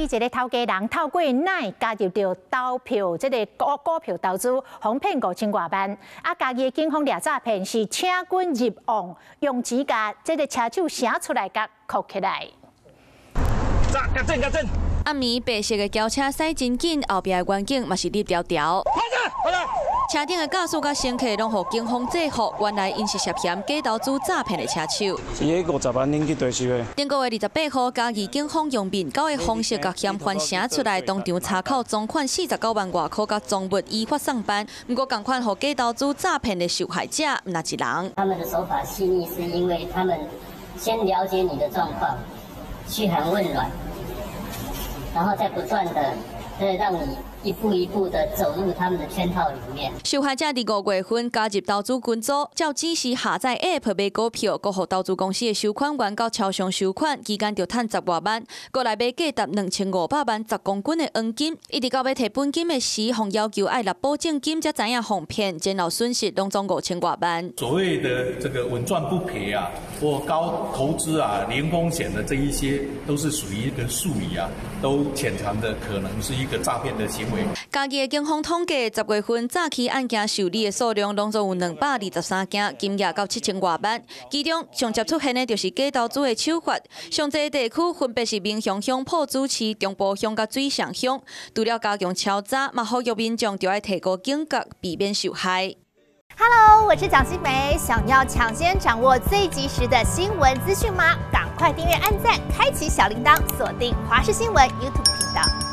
義一个頭家人透過 LINE 加入著投票，這个股票投資，予騙5000外萬。啊，嘉義的警方掠詐騙是請棍入甕，用錢共這个車手寫出來共銬起來。夾正夾正。暗暝白色的轎車駛真緊，後壁的員警嘛是立牢牢。車頂的駕駛佮乘客攏予警方制服，原來𪜶是涉嫌假投資詐騙的車手。伊彼50萬拎去對收的。頂個月28號，嘉義警方用面交的方式，共嫌犯寫出來，當場查扣贓款49萬外箍，佮贓物依法送辦。毋過仝款予假投資詐騙的受害者，毋若一人。他們的手法細膩，是因為他們先了解你的狀況，噓寒問暖，然後再不斷的再讓你一步一步的走入他們的圈套裡面。受害者佇5月份加入投資群組，照指示下載 App 買股票，閣予投資公司的收款員到超商收款，期間就趁10外萬，過來買價值2500萬10公斤的黃金，一直到欲提本金的時，予要求愛納保證金，才知影予騙，前後損失攏總5000外萬。所謂的這個穩賺不賠啊，或高投資啊、零風險的這一些，都是屬於一個術語啊，都潛藏着可能是一個詐騙的行為。嘉義的警方統計，10月份詐欺案件受理的數量攏總有223件，金額到7000外萬。其中上捷出現的就是假投資的手法，上濟地區分別是民雄鄉、朴子市、中部鄉佮水上鄉。除了加強敲詐，嘛呼籲民眾著愛提高警覺，避免受害。 Hello，我是蔣新梅，想要搶先掌握最及時的新聞資訊嗎？趕快訂閱、按讚、開啟小鈴鐺，鎖定華視新聞 YouTube 頻道。